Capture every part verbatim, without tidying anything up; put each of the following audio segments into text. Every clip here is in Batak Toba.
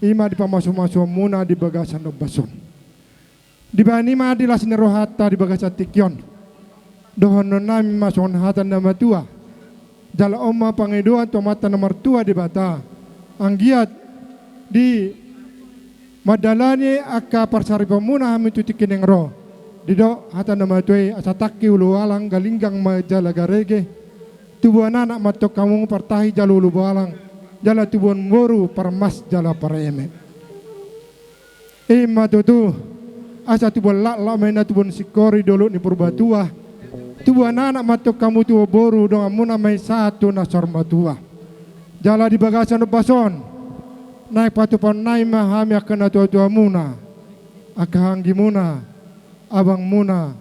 I ma di pamasumasuonmuna di bagasan ombas on. Dibahen i ma di las ni rohanta di bagasan tingki on, dohononnami ma songon hata ni na matua. Jala on ma pangidoan tu Amanta na martua Debata, anggiat di mandalani angka parsaripeonmuna hami tu tingki naeng ro, didok hata na matua i: Asa tangki ulubalang, galinggang ma jala garege, tubuan anak ma antong hamu partahi jala ulubalang, jala tubuan boru parmas jala pareme. I ma tutu, asa tubuan laklak ma inna tubuan singkoru di dolok ni Purbatua, tubuan anak ma antong hamu tubuan boru, donganmuna ma i sahat tu na saur matua. Jala di bagasan ombas on, naeng patupaonnami ma hami angka natuatuamuna, angka anggimuna, abangmuna,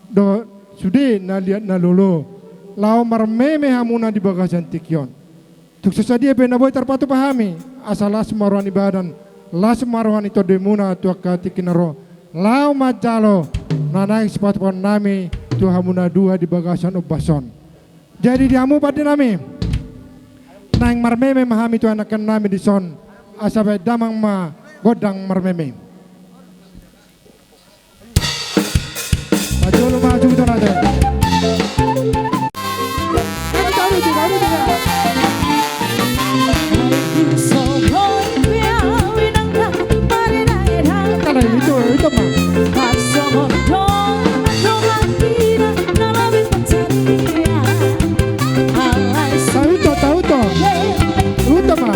dohot sude na liat na lolo, laho marmeme hamuna di bagasan tingki on. Tung so sadia pe na boi tarpatupa hami, asa las ma roha ni badan, las ma roha ni tondimuna tu angka tingki na ro, laho manjalo na naeng sipatupaonnami tu hamu na dua di bagasan ombas on. Jadi di hamu pandinami, naeng marmeme ma hami tu anakkonnami dison, asa bahen damang ma gondang marmeme. Maju lu, maju, maju, maju. Kalau itu, itu mah. Tahu toh, tahu toh. Itu mah.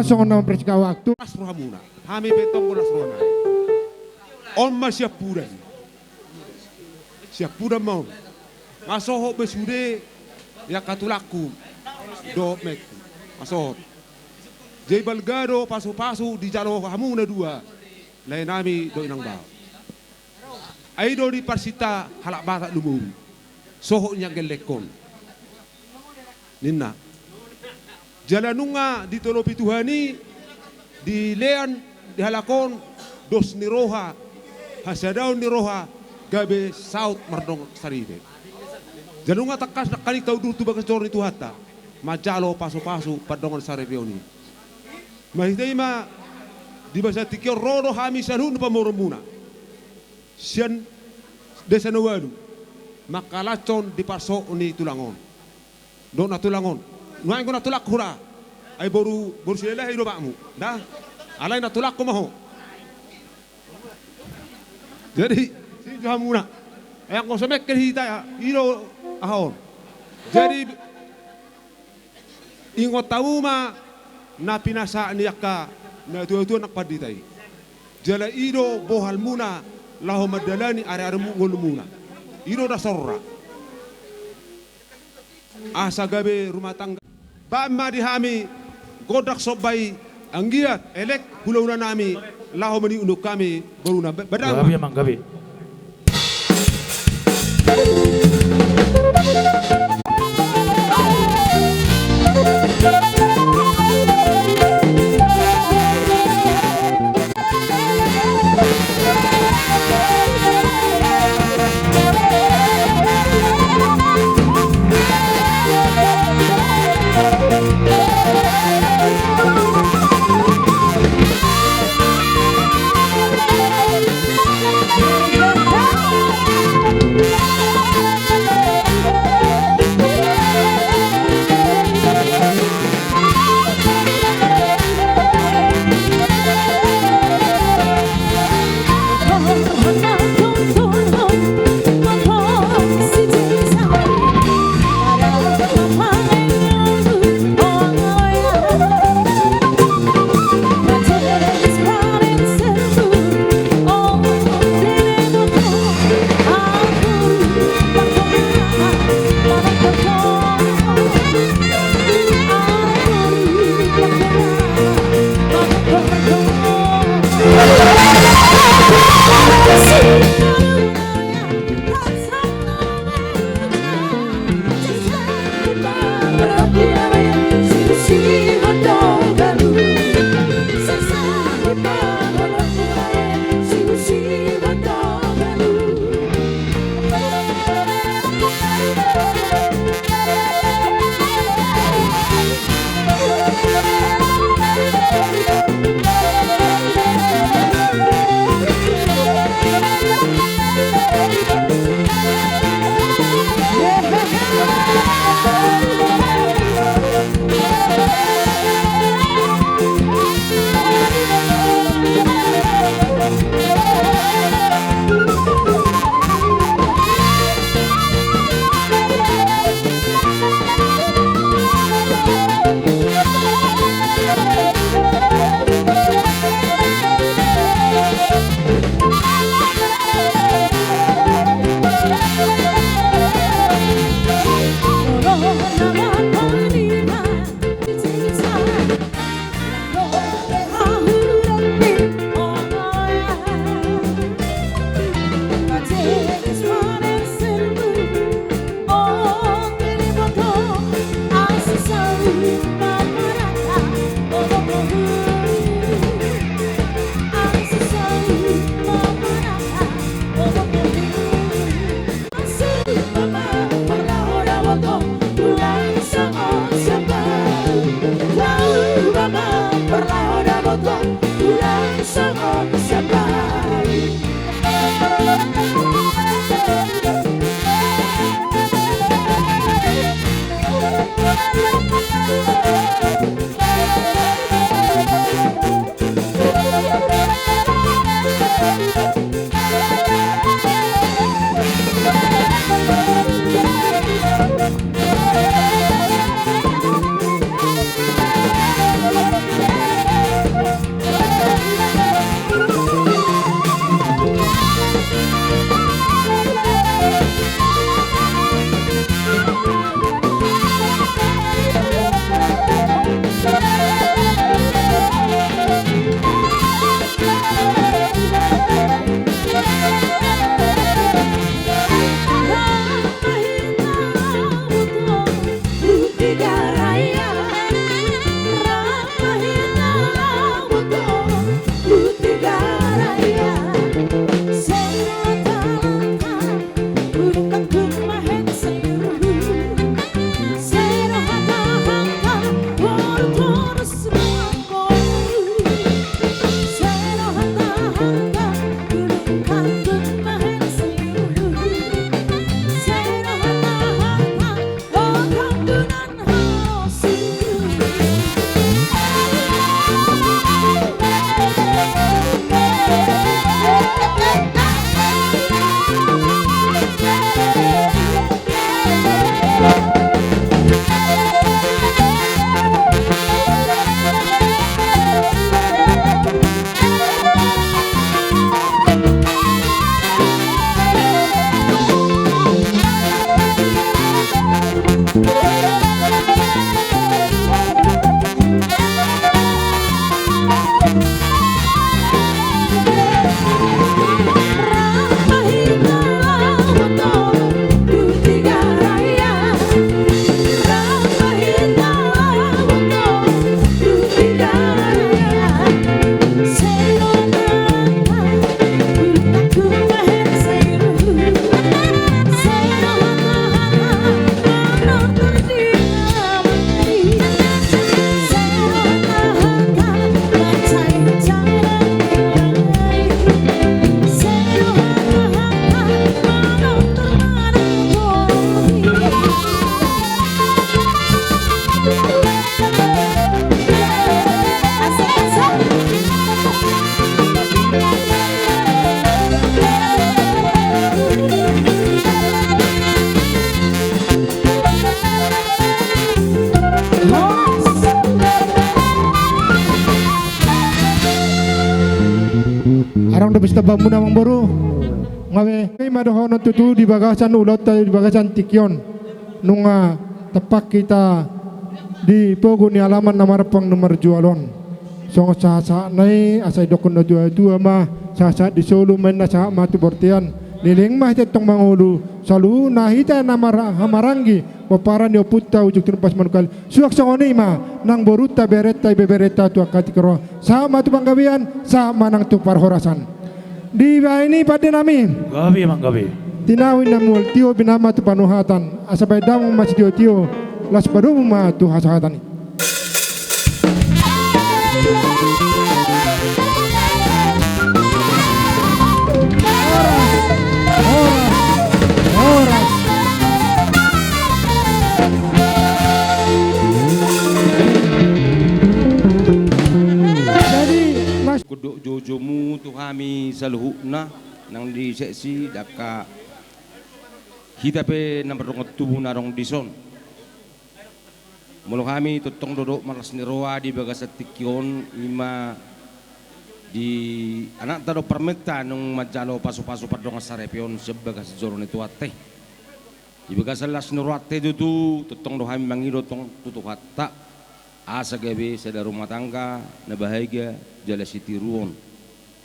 Songon na mampersingkat waktu. Las rohamuna. Hami pe tonggo las roha nai. On ma siampudan. Siampudan ma on. Nga sohot be sude, i angka tulangku dohot metku. Nga sohot. Jadi balga do pasupasu dijalo hamu na dua, lae nami dohot inang bao. Ai do diparsinta halak Batak Lumuri. Sohot nian gellengkon, ninna. Jala nunga ditolopi Tuhan i, dilean di halak on dos ni roha, hasadaon ni roha, gabe saut mardongan saripe. Jala nunga tangkas nangkaning taundur tu bagas joro ni Tuhanta manjalo pasupasu pardongan saripeon i. Marhite i ma di bagasan tingki on ro do hami saluhut pamoruonmuna sian desa na ualu mangkalashon di parsok ni tulang on. Dohot na tulang on. Nuaeng do na tulangku ra. Ai boru, boru Silalahi do bapakmu. Nda? Alai na tulangku ma ho. Jadi, sinjo hamuna. Ai anggo so mengkel hita, i do aha on. Jadi, ingot hamu ma na pinasahat ni angka natuatua nang pandita i. Jala i do bohalmuna laho mandalani ariari ngolumuna. I do dasarna. Asa gabe rumah tangga. Baen ma di hami gondang somba i, anggiat elek hulahula nami laho maniup hami boruna. Ba-, badang ma. Gabe, amang, gabe. Adong dope sitambaanmuna, amangboru? Nga be, i ma dohonon tutu di bagasan ulaonta di bagasan tingki on. Nunga tampak hita di pogu ni alaman na marpang na marjual on. Songon sahatsahatna i, asa didokkon natuatua ma, sahatsahat di solu ma inna, sahat ma tu bortean. Leleng ma hita tong mangolu, saluhutna hita na mar-, hamaranggi pomparan ni ompunta Ujung Tumpal Simanungkalit. Suang songon i ma nang borunta, berenta, ibeberenta tu angka tingki on. Sahat ma tu panggabean, sahat ma nang tu parhorasan. Dibahen i, pande nami. Gabe, amang, gabe. Tinahu inna mual tio, binahen ma tu panuhatan. Asa bahen damang ma sitiotio, laos padomu ma tu hasahatan i. Horas, horas, horas. Jadi, Mas. Gondok joujoumu tu hami saluhutna, nang di seksi, dangka hita pe na mardongan tubu na adong dison. Molo hami tongtong do dok marlas ni roha di bagasan tingki on, i ma di anakta dohot parumaenta naung manjalo pasupasu pardongan saripeon sian bagas joro ni Tuhanta i. Di bagasan las ni rohanta i tutu, tongtong do hami mangido tong tu Tuhanta, asa gabe sada rumah tangga na bahagia jala sitiruon.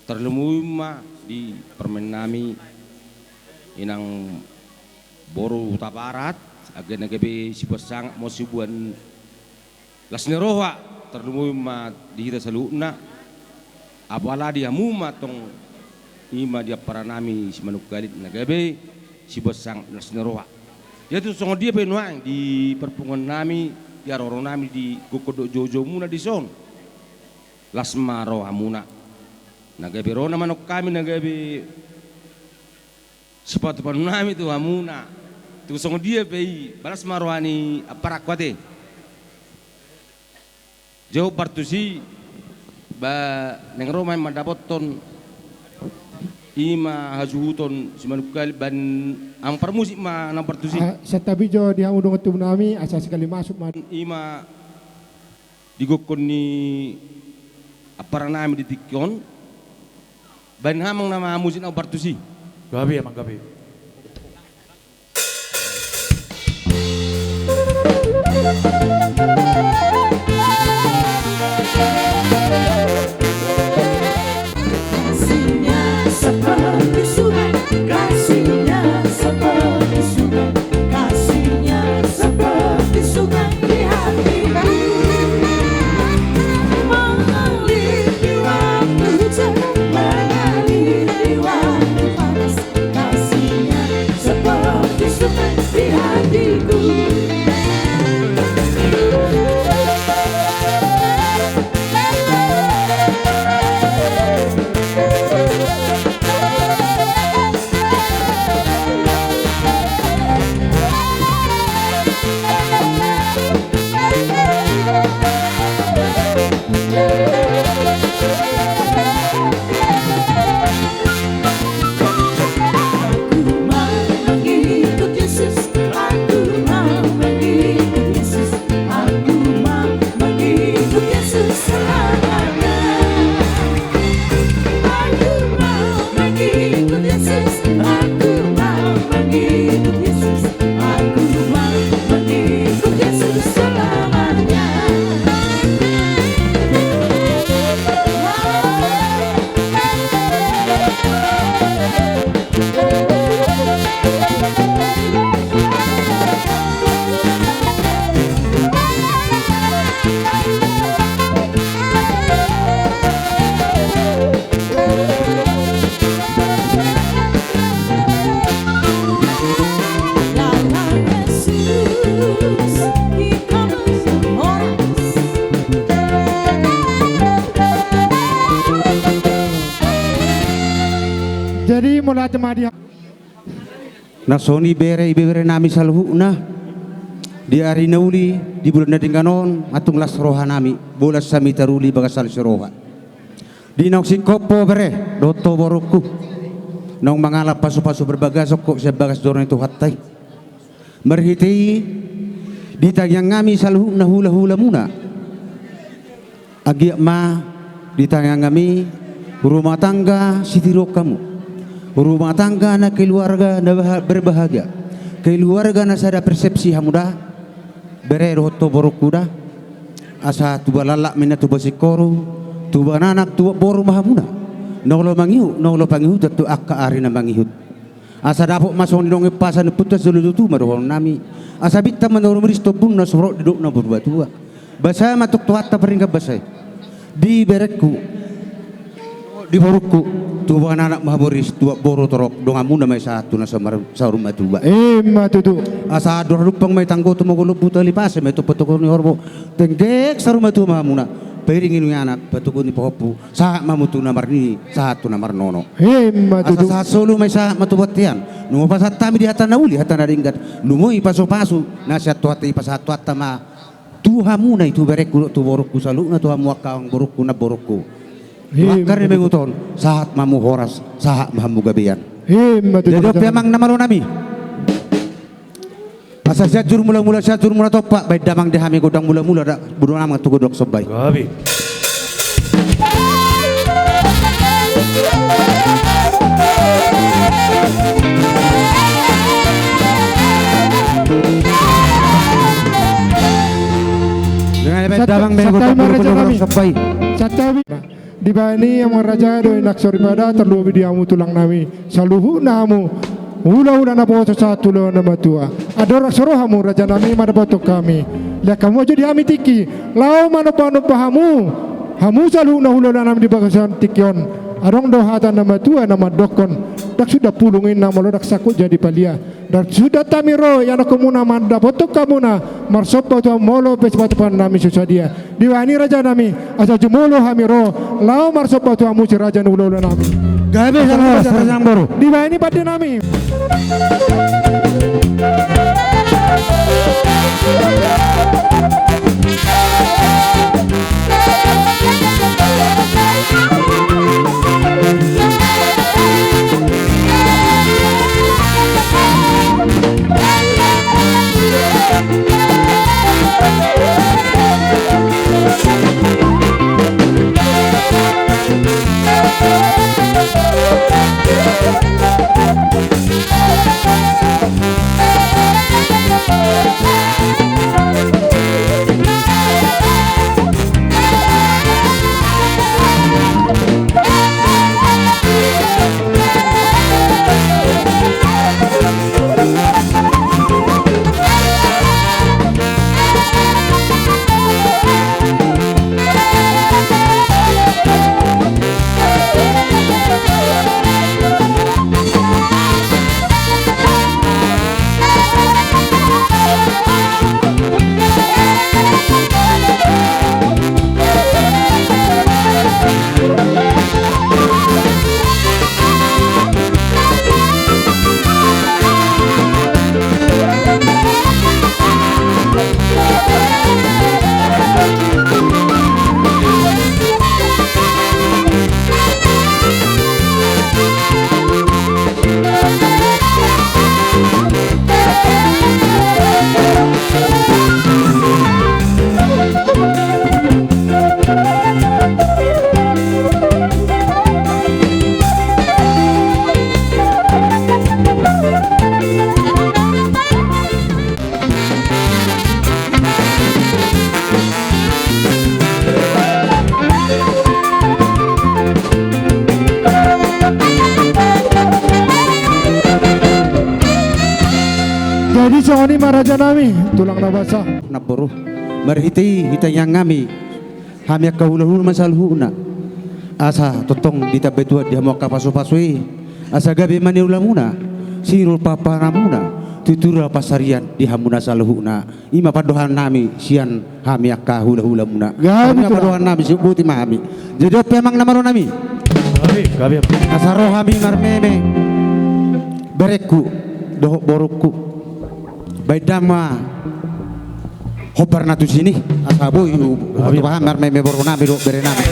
Tarlumobi ma di parumaennami, inang boru Hutabarat, anggiat na gabe sibuan sangap ma on, sibuan las ni roha, tarlumobi ma di hita saluhutna. Apala di hamu ma tong, i ma di amparanami Simanungkalit, na gabe sibuan sangap las ni roha. Ia tung songon dia pe nuaeng di parpunguannami, di haroronami, di gokhon dohot joujoumuna dison, las ma rohamuna. Na gabe ro nama nang hami, na gabe sipatupaonnami tu hamuna. Tung songon dia pe i, balas ma roha ni amparanku ate. Jolo partusi, ba naeng ro ma i mandapothon, i ma hasuhuton Simanungkalit, baen amang parmusik ma naeng partusi. Ah, santabi jo di hamu dongan tubunami, asa sekali masuk ma. I ma di gokhon ni amparanami di tingki on. Baen hamu amang nama musik naeng partusi. Gabe amang, gabe. Kasihnya seperti sungai, kasihnya seperti sungai. Kasihnya seperti sungai di hatiku, mengalir di waktu hujan, mengalir di waktu panas. Kasihnya seperti sungai di hatiku. Mauliate ma di. Na songon i bere, ibebere nami saluhutna, di ari na uli, di bulan na denggan on, ma tung las roha nami, bolas hami taruli bagasan siroha. Di naung singkop ho bere dohot ho borungku, naung mangalap pasupasu parbagason ho sian bagas joro ni Tuhanta i. Marhite i, di tangiang nami saluhutna hulahulamuna. Anggiat ma di tangiang nami rumah tangga sitiruon hamu. Rumah tangga na keluarga na baha-, berbahagia. Keluarga na sada persepsi hamu da. Bere dohot ho borungku da. Asa tuba laklak ma inna tuba singkoru, tuba anak tuba boru ma hamuna. Na olo mangihut, na olo pangihuton tu angka ari na mangihut. Asa dapot ma songon nidok ni umpasa ni ompunta, jolo tutu ma dohonon nami. Asa bintang ma na rumiris, tombun na sumorop, didok na martuatua. Basa ma tung Tuhanta paringkat basa i. Di berengku, di borungku, tuba anak ma hamu ris, tuba boru torop, donganmuna ma i sahat tu na saumar-, saur matua. Ima tutu. Asa andor hadumpang ma i tanggo, tumogol lombu tali pasa ma i tu patogu ni horbo. Tenggek saur matua ma hamuna. Pairingi ni anak, patogu ni pahompu. Sahat ma hamu tu na marnini, sahat tu na marnono. Ima tutu. Asa sahat solu ma i sahat ma tu bontean. Nunga pasahat hami di hata na uli, hata na denggan. Lumobi pasupasu na sian Tuhanta i, pasahat Tuhanta ma tu hamuna i, tu berengku, tu borungku saluhutna, tu hamu angka amang borungku, namborungku. Ima tutu. Angka na mangihut on, sahat ma hamu horas, sahat ma hamu gabean. Ima tutu. Jadi on pe amang na malo nami. Asa sian jur mulamula, sian jur mula tompa, baen damang di hami gondang mulamula da, boru damang tu gondang somba i. Gabe. Dengan baen damang, baen gondang mulamula, gondang somba i. Santabi. Dibaen i amang raja dohot inang soripada, tarlumobi di hamu tulang nami, saluhutna hamu hulahula naposo sahat tu ulaon na matua. Andorang so ro hamu raja nami mandapothon hami, lean hamu ma jo di hami tingki laho manombanomba hamu. Hamu saluhutna hulahula nami di bagasan tingki on, adong do hata na matua na mandokkon: Ndang suda pulung inna molo ndang sangkut jadi palia. Ndang suda hami ro ianakhonmuna mandapothon hamuna, marsomba tu hamu molo pe sipatupaon nami so sadia. Dibaen i raja nami, asa jumolo hami ro laho marsomba tu hamu si raja ni hulahula nami. Gabe, asa jumolo raja nami. Raja boru. Dibaen i pande nami. Jadi songon i ma raja nami, tulang na basa. Namboru, marhite i, hita iang nami, hami angka hulahula ma saluhutna. Asa tongtong ditambai Tuhan di hamu angka pasupasu i, asa gabe ma niulamuna, sinur pahanpahanmuna, tutu ra pansarian di hamuna saluhutna. I ma pandohan nami sian hami angka hulahulamuna. Gabe, i ma pandohan nami, sian boti ma hami. Jadi on pe amang na malo nami. Gabe, gabe. Asa ro hami marmeme. Berengku dohot borungku, baen damang ma hombar na tusi i, asa boi hutupa hami marmeme borunami dohot berenami.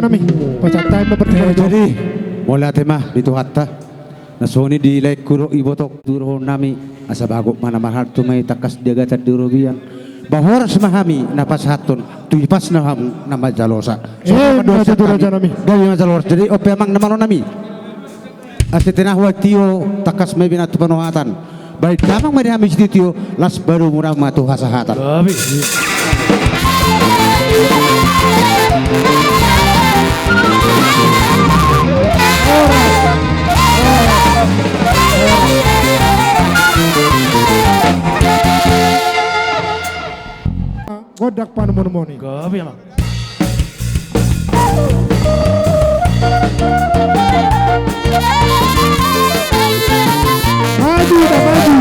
Nami, pasahat hami ma. Eh, jadi, mauliate ma di Tuhanta. Na songon i di laengku dohot ibotongku tu rohanami, asa bagot ma na marhalto ma i tangkas di agatan di robean. Ba horas ma hami na pasahathon, tu ipasna hamu na manjalosa. Eh, songon i ma dohot sian hami. Gabe manjalo horas. Jadi, on pe amang na malo nami. Asa tinahu aek tio, tangkas ma i binahen tu panohatan. Baen damang ma di hami sitio, las baru mura ma tu hasahatan. Gabe. Gondang panomunomuon i. Gabe, amang. Maju, ta maju.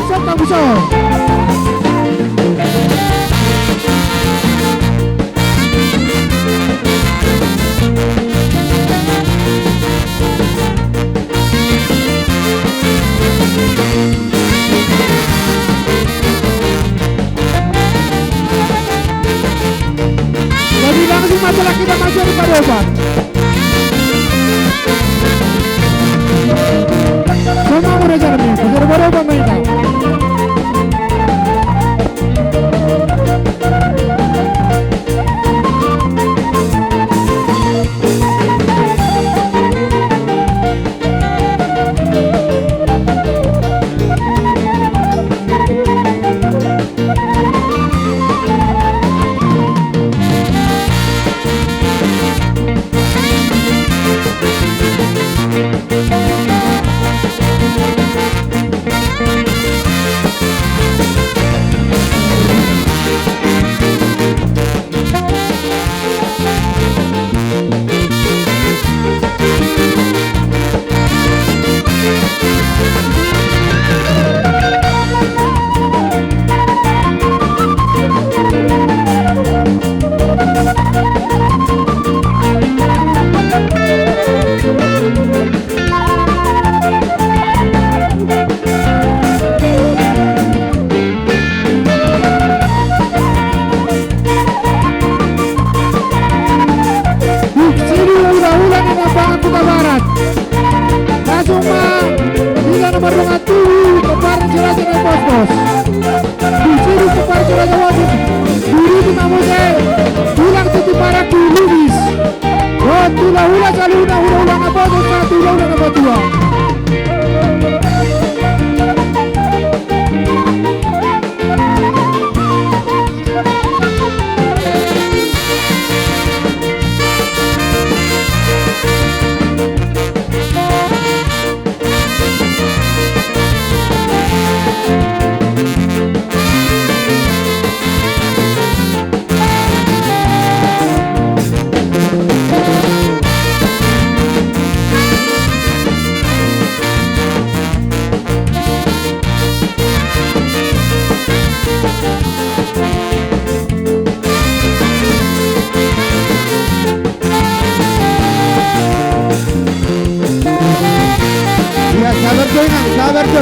Santa Musa. Jadi langsung ma hita maju di Padoban. Sama udah jalan ni, di Padoban ma hita. Dung sidung hulahula ni Nambangan Kutabarat. Langsung ma hita na mardongan tubu, pomparan ni si Raja Naiposdos. Dung sidung pomparan ni si Raja Wabun. Dung i ma muse tulang Situmorang tu Lubis. Dohot hulahula saluhutna, hulahula na boso sahat tu hulahula na matua. Ia, sabar jo, Inang, sabar jo.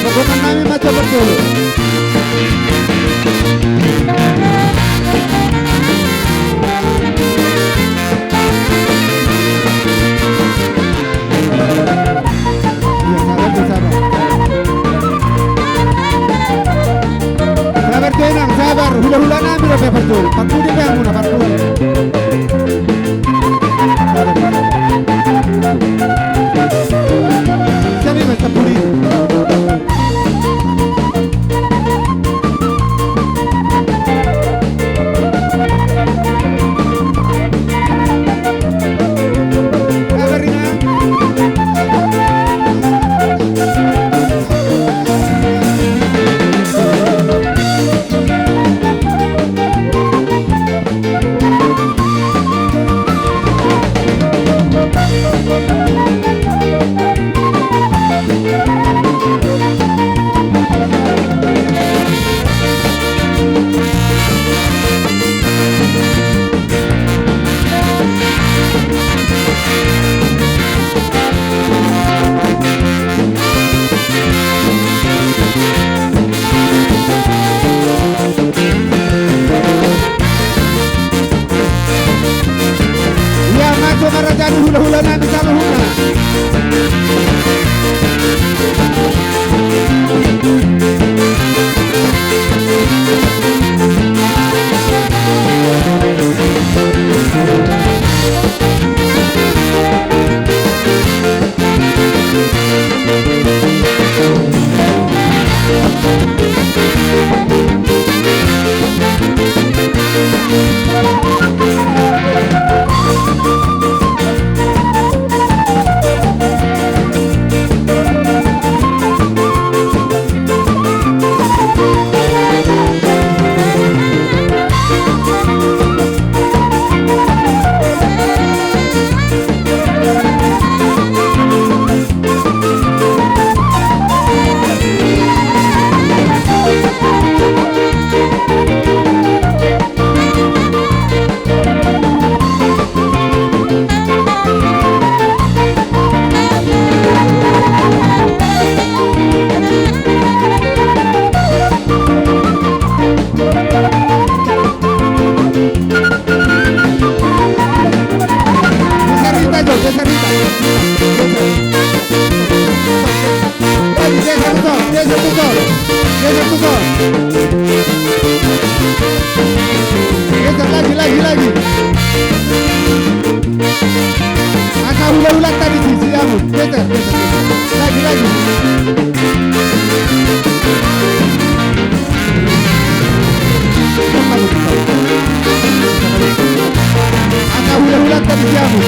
Rombongan nami ma sabar jo. Ia, sabar jo, sabar. Sabar jo, Inang, sabar. Hulahula nami do pe parjolo. Parpudi pe hamuna, parpudi. Sabar, sabar. Sian i ma sampulu. Marajani hulahula nami saluhutna. Geser Rita, Jo, geser Rita. Geser. Lagi, geser tu son, geser tu son. Geser tu son. Geser lagi, lagi, lagi. Angka hulahulanta disi, siamun. Geser, geser, geser. Lagi, lagi. Angka hulahulanta disi, siamun.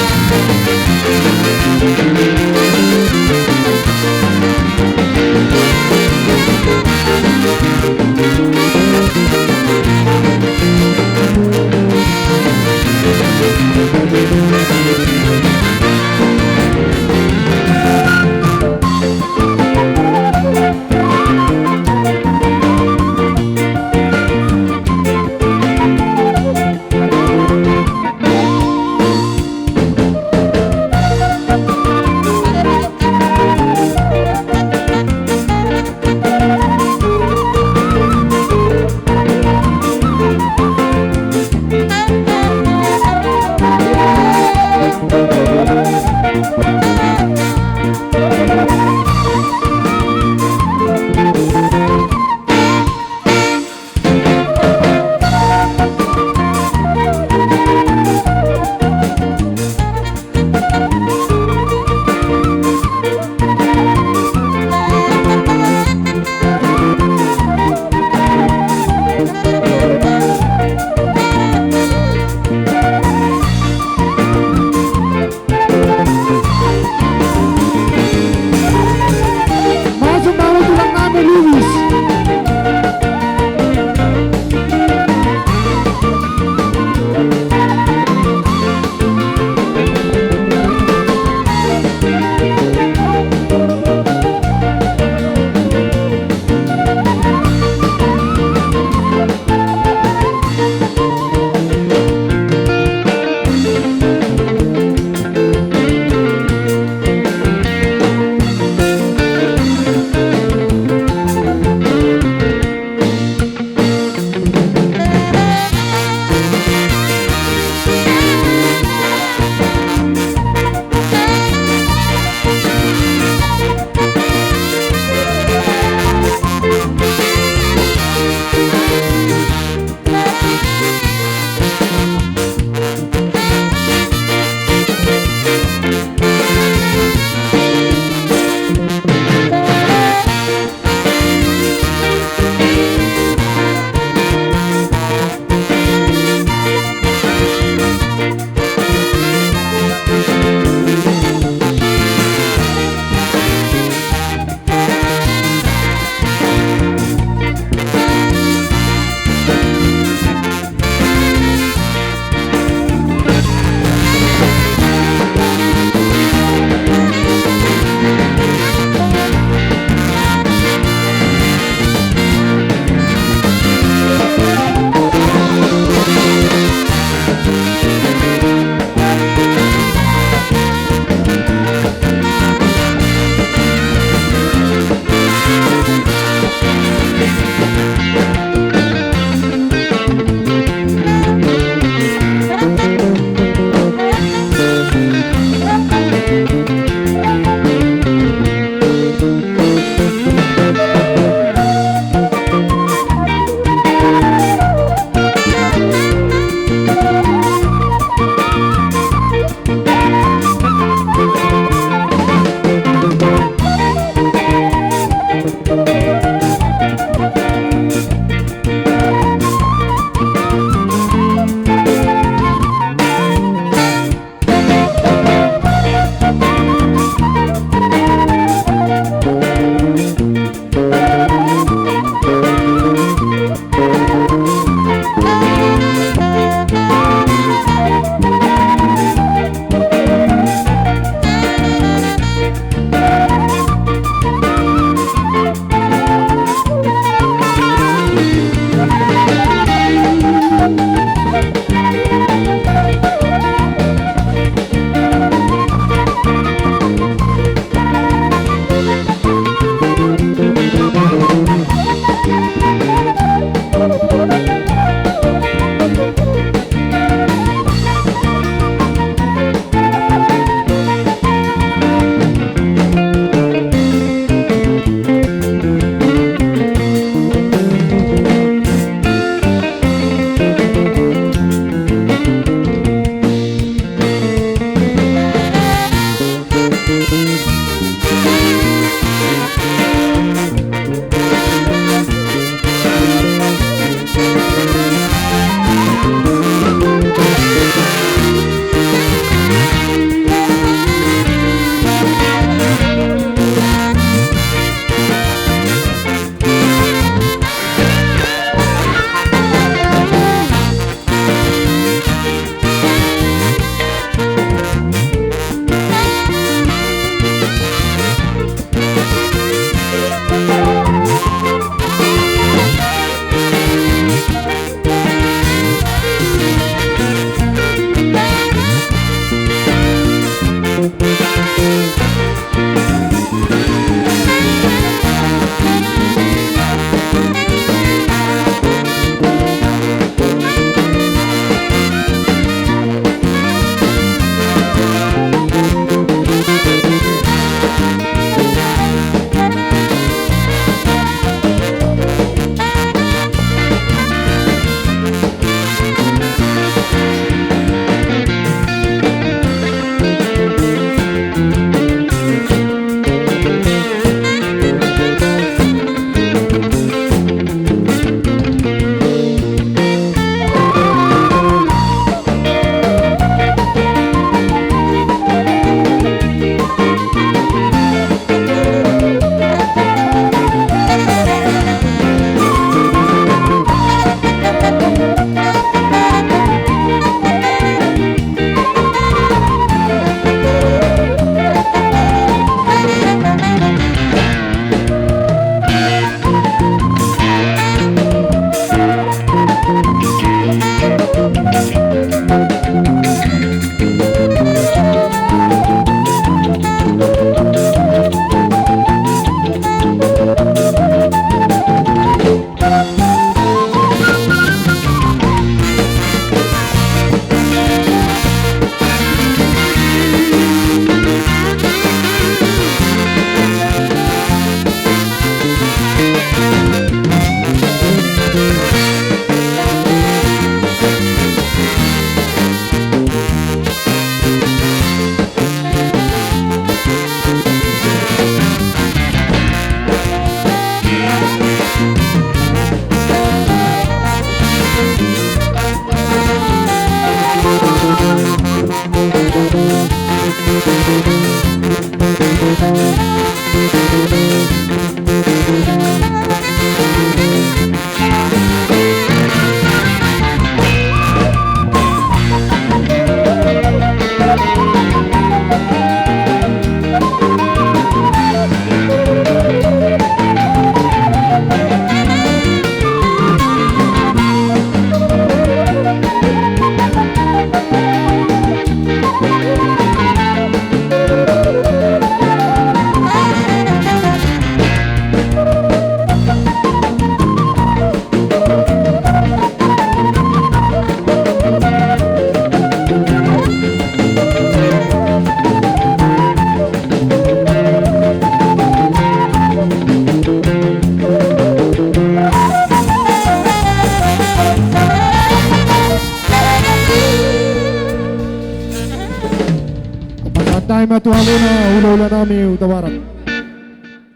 Tahi ma tu hamuna hulahula nami Hutabarat.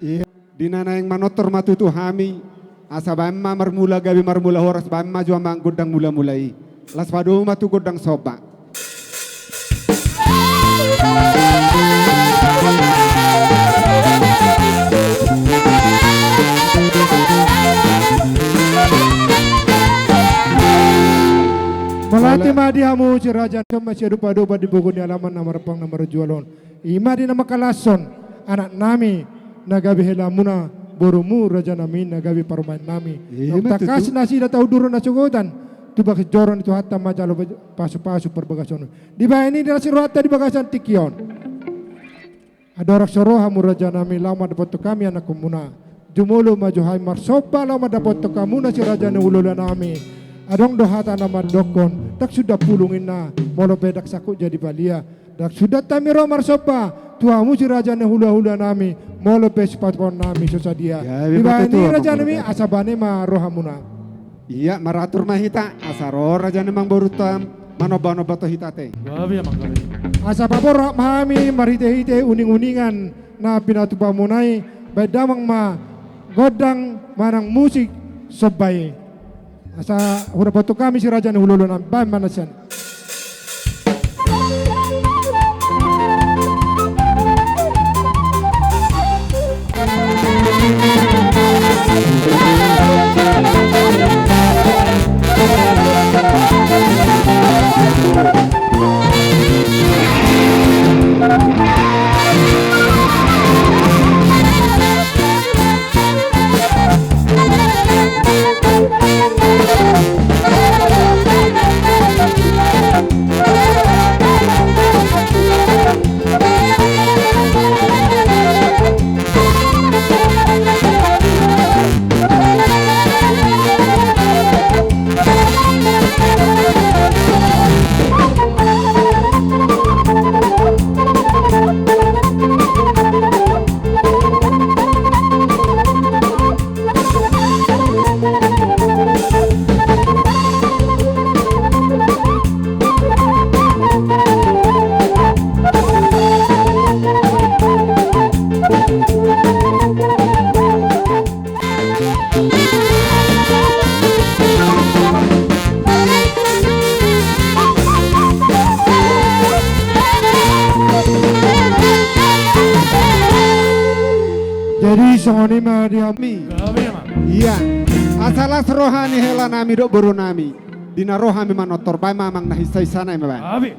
Ia, di na naeng manortor ma tutu hami, asa baen ma marmula gabe marmula horas, baen ma jo amang gondang mulamula i. Laos padomu ma tu gondang somba. Mauliate ma di hamu si raja, on ma siadopadopa di pogu ni alaman na marpang na marjual on. I ma di na mangkalashon anak nami na gabe helamuna, borumu raja nami na gabe parumaen nami. Ima tutu. Tangkas nasida taudurhon hasogotan tu bagas joro ni Tuhanta manjalo pasupasu parbagason. Dibahen i las ni rohanta di bagasan tingki on. Andorang so ro hamu raja nami laho mandapothon hami anakkonmuna, jumolo ma jo hami marsomba laho mandapothon hamuna si raja ni hulahula nami. Adong do hata na mandokkon, ndang suda pulung inna, molo pe ndang sangkut jadi palia. Ndang suda hami ro marsomba tu hamu si raja ni hulahula nami, molo pe sipatupaon nami so sadia. Dibahen i raja nami, asa bane ma rohamuna. Ia, maratur ma hita, asa ro raja ni amangborunta manombanomba tu hita ate. Asa paborhat ma hami marhitehite uninguningan na pinatupamuna i, baen damang ma gondang manang musik somba i. Asa hudapothon hami si raja ni hulahula nami, baen ma na sian. Jadi songon i ma di hami. Ia, asa las roha ni hela nami dohot boru nami, di na ro hami manortor, baen ma amang na hinsahinsana i ma baen.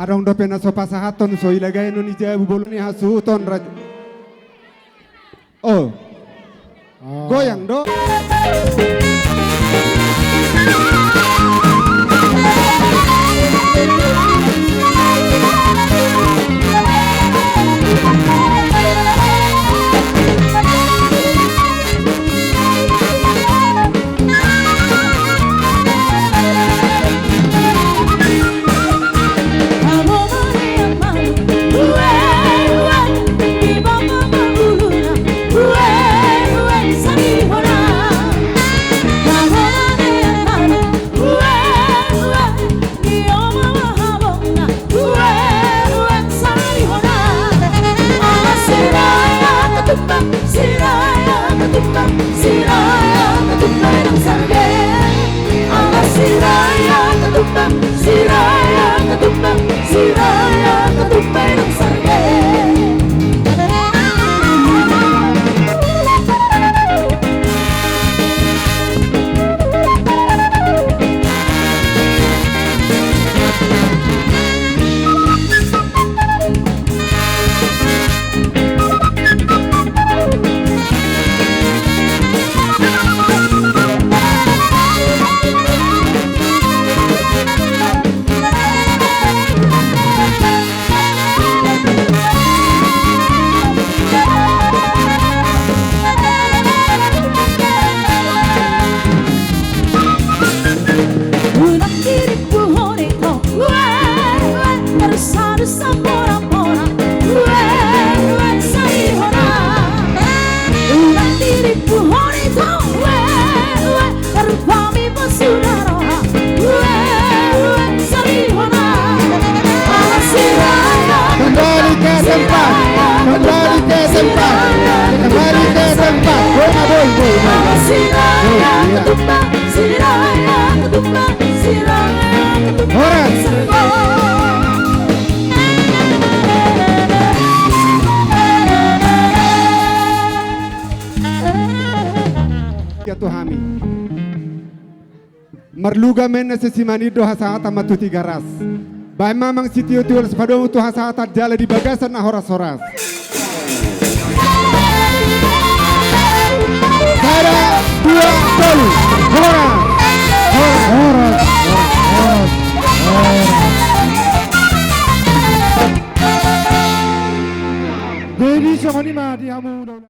Adong dope na so pasahathon, so ilagai non i jabu bolon ni hasuhuton raja. Oh. Goyang do. Kembali ke tempat. Kembali ke tempat. Kembali ke tempat. Boy, boy, boy, boy. Boy, iya. Horas. Ia tu hami. Marluga ma inna sesi manindo, hasahatan ma tu Tigaras. Baen ma amang sitiotio las padomu tu hasahatan jala di bagasan na horas-horas. Sada, dua, tolu. Horas. Horas. Horas. Horas. Horas. Jadi songon i ma di hamu.